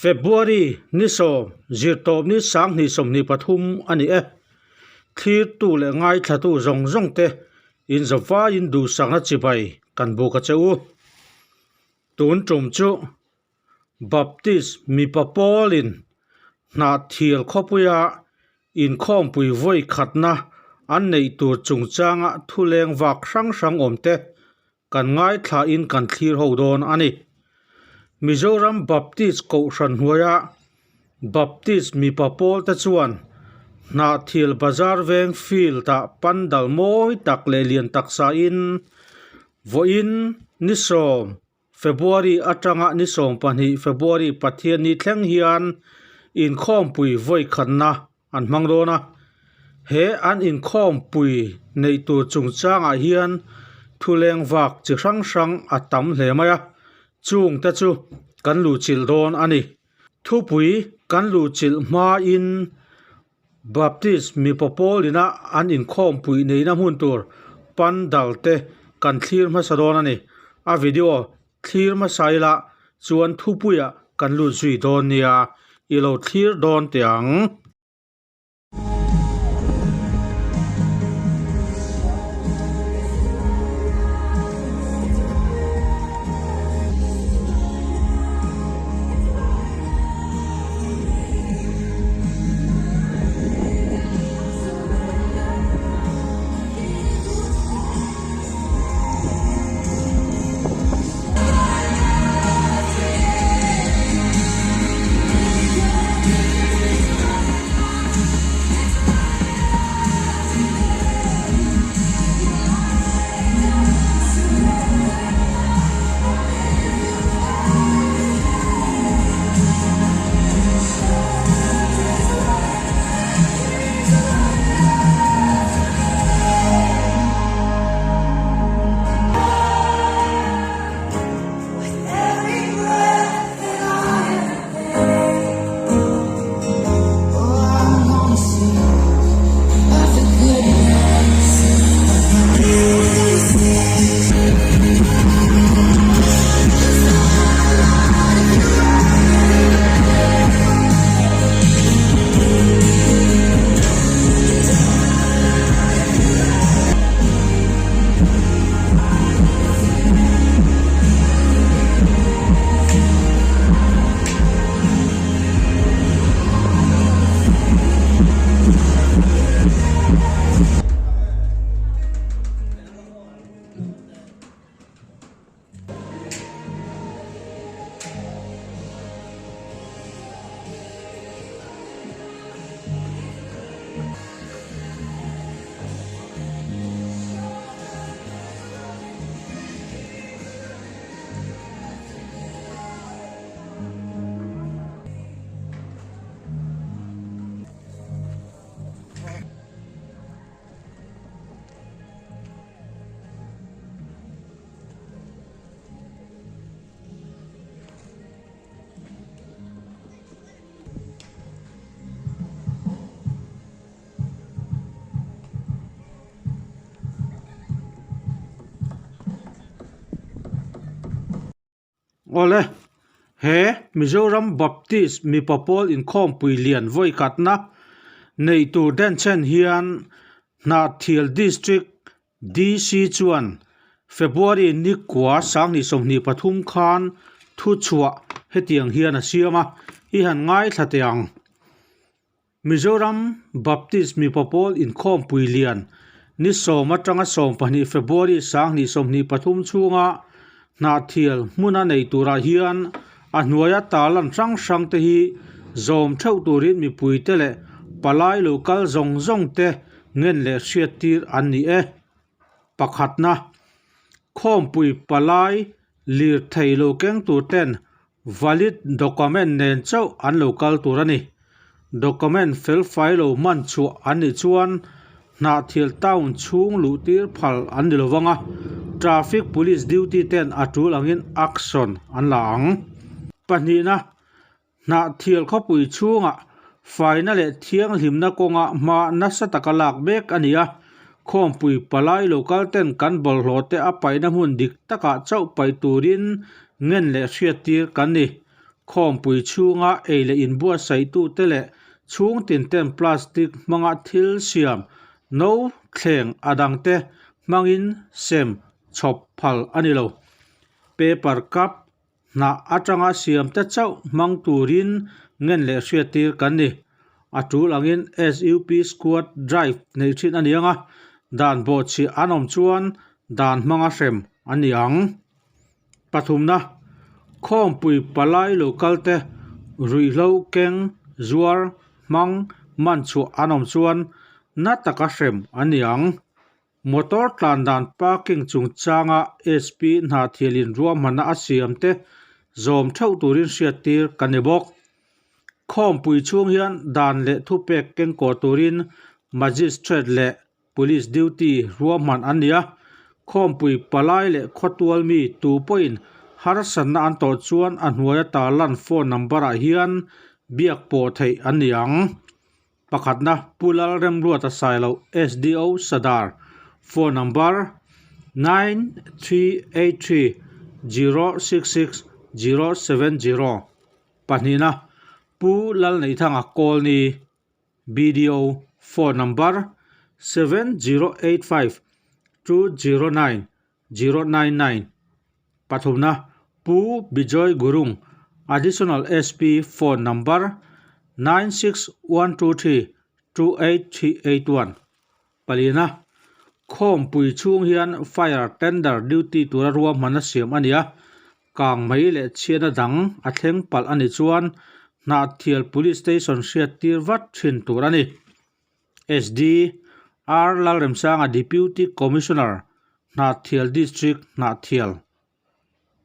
February ni sawm, zirtawp ni 2023 a ni e. Thlirtu leh ngaithlatu zawng zawng te inzawvaiin duhsakna chibai kan buk a che u. Tun tum chu Baptist mipa pawlin Hnahthial khawpuia inkhawmpui vawi khatna an neih tur chungchanga thuleng vak hrang hrang awm te kan ngaithlain kan thlir ho dawn a ni. Mizoram Baptist Kohhran hnuaia Baptist mipa pawlte chuan Hnahthial Bazar veng field-ah pandal mawi tak leh lian tak sain vawiin ni sawm February atanga ni 12 February Pathianni thleng hian inkhawmpui vawi khatna an hmang dawn a. He an inkhawmpui neih tur chungchangah hian thuleng vak chi hrang hrang a tam hle mai a, chungte chu kan luhchilh dawn a ni. Thupui kan luhchilh hmain Baptist mipa pawlina an inkhawmpui neihna hmun tur pandal te kan thlir hmasa dawn a ni. A video thlir hmasa ila chuan thupuiah kan lut zui dawn nia, i lo thlir dawn teh ang. Awle, he Mizoram Baptist mipa pawl inkhawmpui lian vawi khatna neih tur denchhen hian Hnahthial District DC chuan February ni kua 2023 khan thuchhuah hetiang hian a siam a, i han ngaithla teh ang. Mizoram Baptist mipa pawl inkhawmpui lian ni sawm atanga 12 February 2023 chhunga Hnahthial hmuna nei turah hian a hnuaia tarlan hrang hrang te hi zawm theuh turin mipuite leh palai lo kal zawng zawng te ngen leh hriat tir an ni e. Pakhatna, khawmpui palai lirthei lo keng tur ten valid document nen chauh an lo kal tur a ni. Document felfai lo hman chhuah an nih chuan Hnahthial town chhung luh tir phal an ni lovang a, traffic police duty ten a tul angin action an la ang. Pahnihna, Hnahthial khawpui chhungah faina leh thianghlimna kawnga hma nasa taka lak mek a ni a, khawmpui palai local ten kan bawlhhlawh te a paihna hmun dik takah chauh paih turin ngen leh hriattir kan ni. Khawmpui chhunga ei leh in buatsaihtute leh chhungtin ten plastic hmanga thil siam no thleng a dangte hmangin sem chhawp phal a ni lo. Paper cup hnah atanga siamte chauh hmang turin ngen leh hriattir kan ni. A tul angin SUP squad drive neih thin a ni ang a, dan bawhchhiah an awm chuan dan hmanga hrem a ni ang. Pathumna, Khawmpui palai lo kalte ruihhlo keng zuar hmang man chhuah an awm chuan na taka hrem a ni ang. Motor tlan dan parking chungchanga SP hnahthialin ruahmanna a siam te zawm theuh turin hriattir kan ni bawk. Khawmpui chhung hian dan leh thupek kengkaw turin Magistrate leh Police duty ruahman an ni a, khawmpui palai leh khawtual mi tu pawhin harsatna an tawh chuan a hnuaia tarlan phone number ah hian biak pawh theih an ni ang. Pakhatna Pu Lalremruata Sailo SDO Sadar phone number 9383066070 Pahnihna Pu Lalneihthanga Kawlni BDO phone number 7085209099 Pathumna Pu Bijoy Gurung Additional SP phone number 9612328381 Palina Khawmpui chhung hian Fire Tender duty tura ruahman a siam a ni a, Kang mai leh chhiatna dang a thleng palh a nih chuan Hnahthial Police Station hriat tir vat thin tur a ni. SD, R Lalremsanga Deputy Commissioner, Hnahthial District, Hnahthial.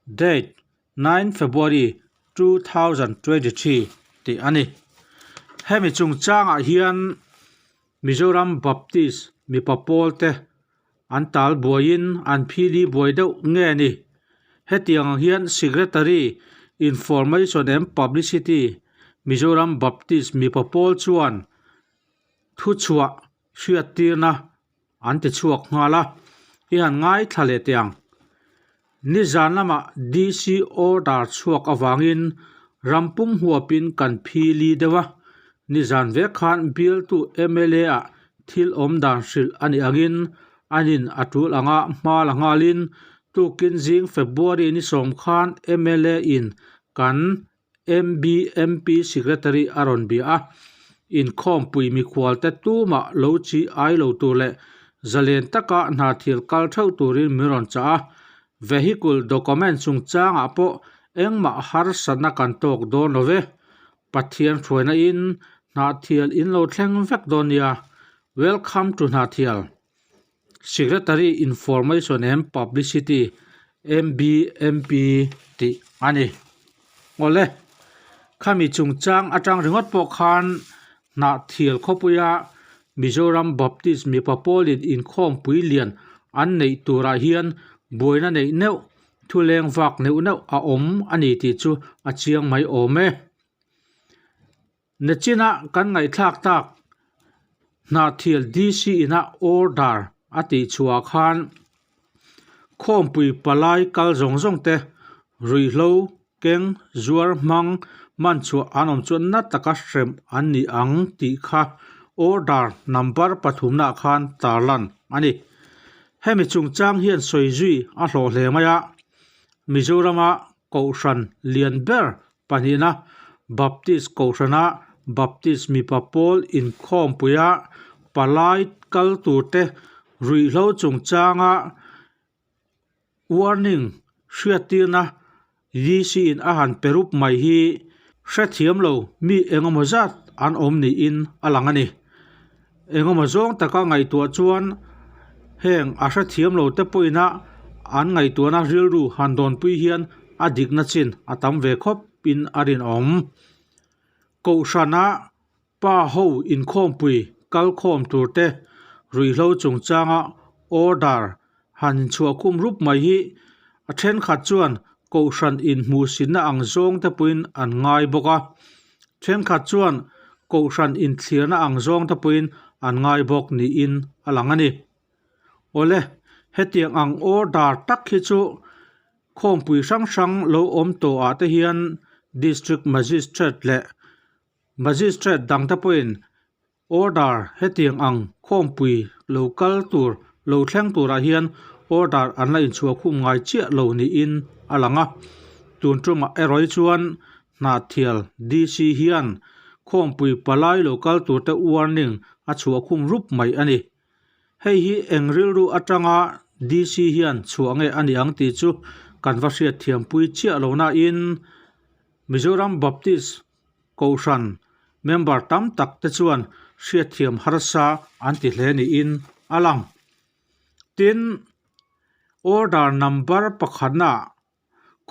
Date, 9 February 2023 tih a ni. Hemi chungchangah hian Mizoram Baptist mipa pawlte an tal buaiin an phili buai deuh nge ni? Hetiang ang hian Secretary, Information and Publicity, Mizoram Baptist mipa pawl chuan thuchhuah hriattirna an ti chhuak nghal a, i han ngaithla leh teh ang. Nizan lamah DC order chhuak avangin rampum huapin kan phili deuh a, nizan vek khan bialtu mla ah thil awm dan hrilh a nih angin an in a tul anga hma la nghalin tukin zing February ni sawm khan mla in kan MBMP Secretary a rawn bia a, inkhawmpui mikhualte tumah lo chi ai lo tur leh zalen taka hna thil kal theuh turin min rawn chah a, vehicle document chungchangah pawh engmah harsatna kan tawk dawn lo ve. Pathian hruaina in Hnahthial in lo thleng vek dawn nia. Welcome to Hnahthial. Secretary Information and Publicity MBMP tih a ni. Awle, khami chungchang atang ringawt pawh khan Hnahthial khawpuia Mizoram Baptist mipa pawlin inkhawmpui lian an neih turah hian buaina neih neuh, thuleng vak neuh neuh a awm a ni tih chu a chiang mai awm e. Nachina kan ngaihthlak tak Hnahthial DC ina order a tih chhuah khan khawmpui palai kal zawng zawng te ruihhlo keng zuar hmang man chhuah an awm chuan na taka hrem an ni ang tih kha order number pathumna ah khan tarlan a ni. Hemi chungchang hian sawi zui a hlawh hle mai a, Mizorama Kohhran lian ber pahnihna Baptist Kohhrana Baptist mipa pawl inkhawmpuia palai kal turte ruihhlo chungchanga warning hriattirna DC in a han pe rup mai hi hrethiam lo mi engemaw zat an awm niin a lang a ni. Engemaw zawng taka ngaihtuah chuan heng a hrethiam lo te pawhin a an ngaihtuahna rilru han dawnpui hian a dikna chin a tam ve khawp in a rinawm. Kohhrana pa ho inkhawmpui kalkhawm tur te ruihhlo chungchanga order han inchhuah khum rup mai hi a thenkhat chuan kohhran inhmuhsitna ang zawng te pawhin an ngai bawk a, thenkhat chuan kohhran inthlirna ang zawng te pawhin an ngai bawk niin a lang a ni. Awle, hetiang ang order tak hi chu khawmpui hrang hrang lo awm tawh ah te hian. District Magistrate leh Magistrate dangte pawhin order hetiang ang khawmpui lo kal tur lo thleng turah hian order an la inchhuah khum ngai chiah lo niin a lang a. Tun tumah erawh hi chuan Hnahthial DC hian khawmpui palai lo kal turte warning a chhuah khum rup mai a ni. Hei hi eng rilru atanga DC hian chhuah nge a ni ang tih chu kan va hriat thiampui chiah lo nain Mizoram Baptist Kohhran member tam tak te chuan hriatthiam harsa an ti hle niin a lang. Tin, order number pakhatnaah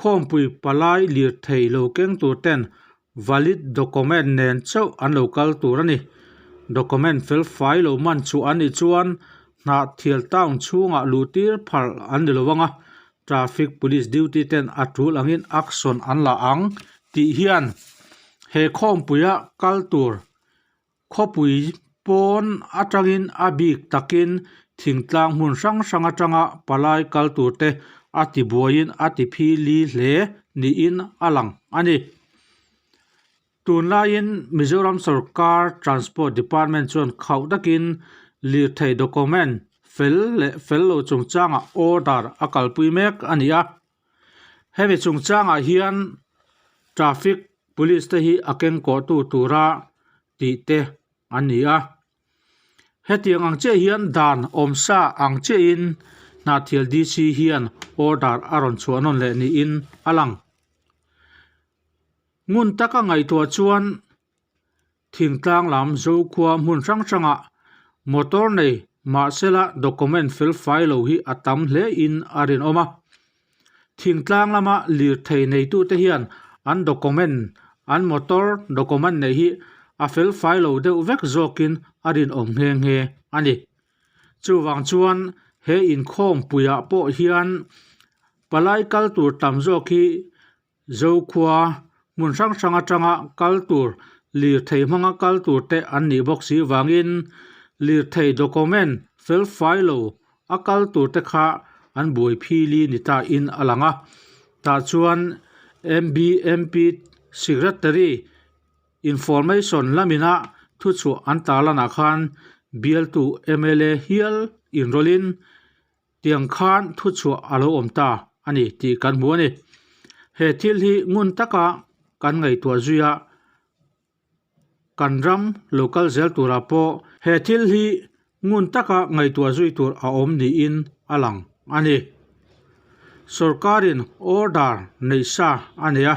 Khawmpui palai lirthei lo keng tur ten valid document nen chauh an lo kal tur a ni. Document fel fai lo man chhuah an nih chuan Hnahthial town chhungah luh tir phalh an ni lo ang a, traffic police duty ten a tul angin action an la ang tih hian he khawmpuia kal tur Khawpui pawn atangin a bik takin thingtlang hmun hrang hrang atanga palai kal turte a ti buaiin a ti phili hle niin a lang a ni. Tunlaiin Mizoram sorkar Transport Department chuan khauh takin lirthei document fel leh fel lo chungchangah order a kalpui mek a ni a. Hemi chungchangah hian traffic police te hi a keng kawh tu tura tih te an ni a. Hetiang ang chiah hian dan awmsa ang chiahin Hnahthial DC hian order a rawn chhuah nawn leh niin a lang. Ngun taka ngaihtuah chuan Thingtlang lam Zokhua hmun hrang hrangah motor nei mahsela document fel fai lo hi a tam hle in a rinawm a. Thingtlang lama lirthei neitute hian an document an motor document neih hi a fel fai lo deuh vek zawkin a rinawm nghe nghe a ni. Chuvang chuan he inkhawmpuiah pawh hian palai kal tur tam zawk hi Zokhua hmun hrang hrang atanga kal tur lirthei hmanga kal tur te an nih bawk si vangin lirthei document fel fai lo a kal tur te kha an buai phili ni ta in a lang a. Tah chuan M_B_M_P Secretary Information lamina thuchhuah an tarlanah khan bialtu M_L_A hial inrawlhin Tiang khan thuchhuah a lo awm ta a ni tih kan hmu a ni. He thil hi ngun taka kan ngaihtuah zui a, kan ram lo kal zel turah pawh he thil hi ngun taka ngaihtuah zui tur a awm niin a lang a ni. Sorkarin order neih sa a nei a,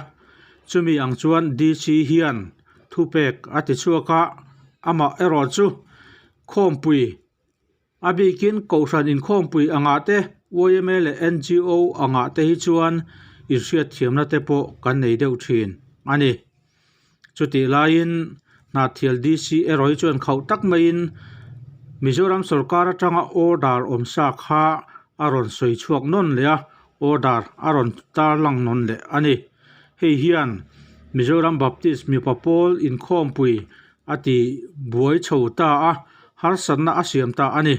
chumi ang chuan DC hian thupek a ti chhuak a, amah erawh chu khawmpui A bikin Kohhran inkhawmpui angah te, yma leh NGO angah te hi chuan inhriatthiamna te pawh kan nei deuh thin a ni. Chutih laiin Hnahthial DC erawh hi chuan khauh tak maiin Mizoram sorkar atanga order awmsa kha a rawn sawi chhuak nawn leh a, order a rawn tarlang nawn leh a ni. Hei hian Mizoram Baptist mipa pawl inkhawmpui a ti buai chho ta a, harsatna a siam ta a ni.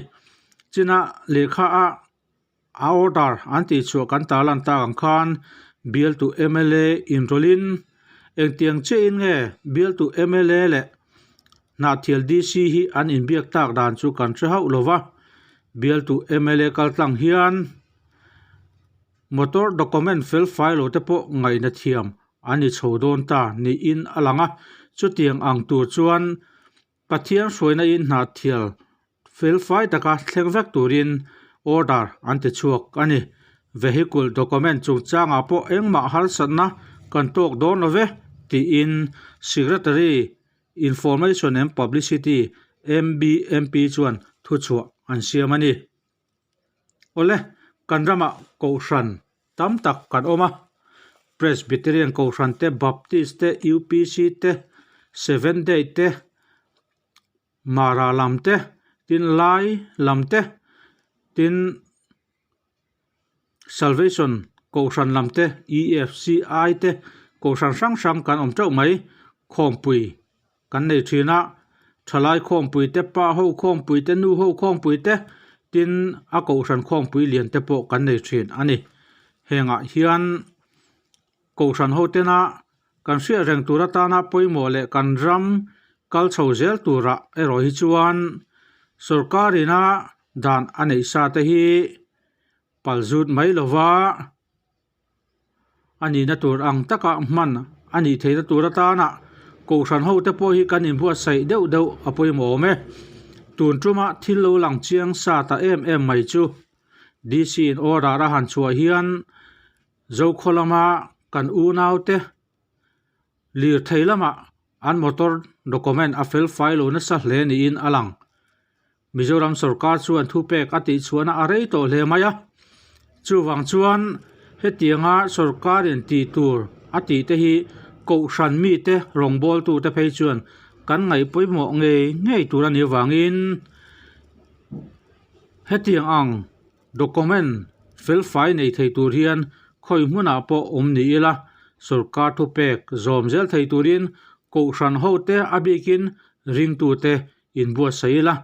China lehkha a a order an tih chhuah kan tarlan tak ang khan bialtu mla inrawlhin engtiang chiahin nge bialtu mla leh Hnahthial DC hi an inbiak tak dan chu kan hre hauh lo va, bialtu mla kaltlang hian motor document fel fai lo te pawh ngaihna thiam an ni chho dawn ta niin a lang a, chutiang ang tur chuan Pathian hruaina in Hnahthial fel fai taka thleng vek turin order an ti chhuak a ni. Vehicle document chungchangah pawh engmah harsatna kan tawk dawn lo ve tiin Secretary Information and Publicity MBMP chuan thuchhuah an siam a ni. Awle, kan ramah kohhran tam tak kan awm a, Presbyterian kohhran te, Baptist te, UPC te, Seventh Day te, Mara lam te, tin Lai lam te, tin Salvation kohhran lam te, EFCI te, kohhran hrang hrang kan awm teuh mai, khawmpui Kan nei thin a, thalai khawmpui te, pa ho khawmpui te, nu ho khawmpui te, tin a kohhran khawmpui lian te pawh kan nei thin a ni. Hengah hian kohhran ho tena Kan hriat reng tur atana pawimawh leh kan ram kal chho zel turah erawh hi chuan sorkar ina dan a neih sa te hi pal zut mai lova a nihna tur ang taka hman a nih theihna tur atana kohhran ho te pawh hi kan inbuatsaih deuh deuh a pawimawh awm e. Tun tuma thil lo lang chiang sa ta em em mai chu DC in order a han chhuah hian Zokhaw lama kan unaute lirthei lamah an motor document a fel fai lo nasa hle niin a lang. Mizoram sorkar chuan thupek a tih chhuahna a rei tawh hle mai a, chuvang chuan hetianga sorkarin tih tur a tih te hi kohhran mite rawngbawltute phei chuan kan ngaih pawimawh ngei ngei tur a nih avangin hetiang ang Document felfai nei thei tur hian khawi hmunah pawh awm ni ila, sorkar thupek zawm zel thei turin kohhran hote a bikin ringtute inbuatsaih ila,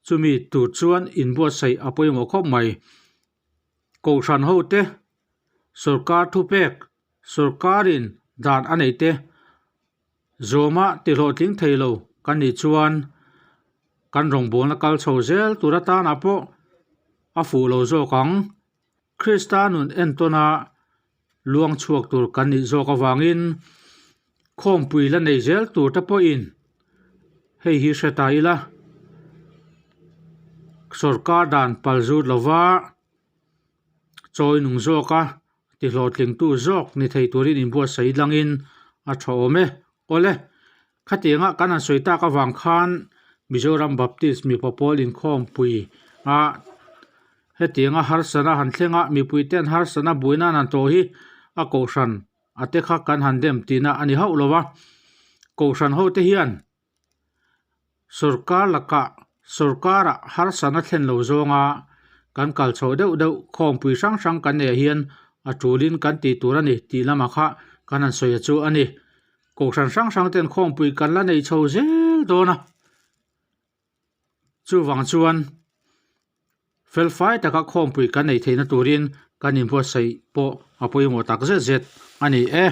chumi tur chuan inbuatsaih a pawimawh khawp mai. Kohhran hote sorkar thupek sorkarin dan a neih te zawma tihlawhtling thei lo kan nih chuan kan rawngbawlna kal chho zel tur atanah pawh a fuh lo zawk ang. Krista nun entawna luang chhuak tur kan nih zawk avangin khawmpui la nei zel tur te pawhin hei hi hre ta ila sorkar dan pal zut lova chawi nung zawka tihlawhtlingtu zawk ni thei turin inbuatsaih langin a tha awm e. Awle, khatianga kan han sawi tak avang khan Mizoram Baptist mipa pawl inkhawmpui a hetianga harsana han thleng a, mipui ten harsana buaina an han tawh hi a kohhran a te kha kan han dem tihna a ni hauh lo va. Kohhran ho te hian Sorkar lakah sorkarah harsatna thlen lo zawnga kan kal chhoh deuh deuh khawmpui hrang hrang kan neih ah hian a tulin kan tih tur a ni tih lamah kha kan han sawi a chu a ni. Kohhran hrang hrang ten khawmpui kan la nei chho zel dawn a, chuvang chuan felfai taka khawmpui kan neih theihna turin kan inbuatsaih pawh a pawimawh tak zet zet a ni e.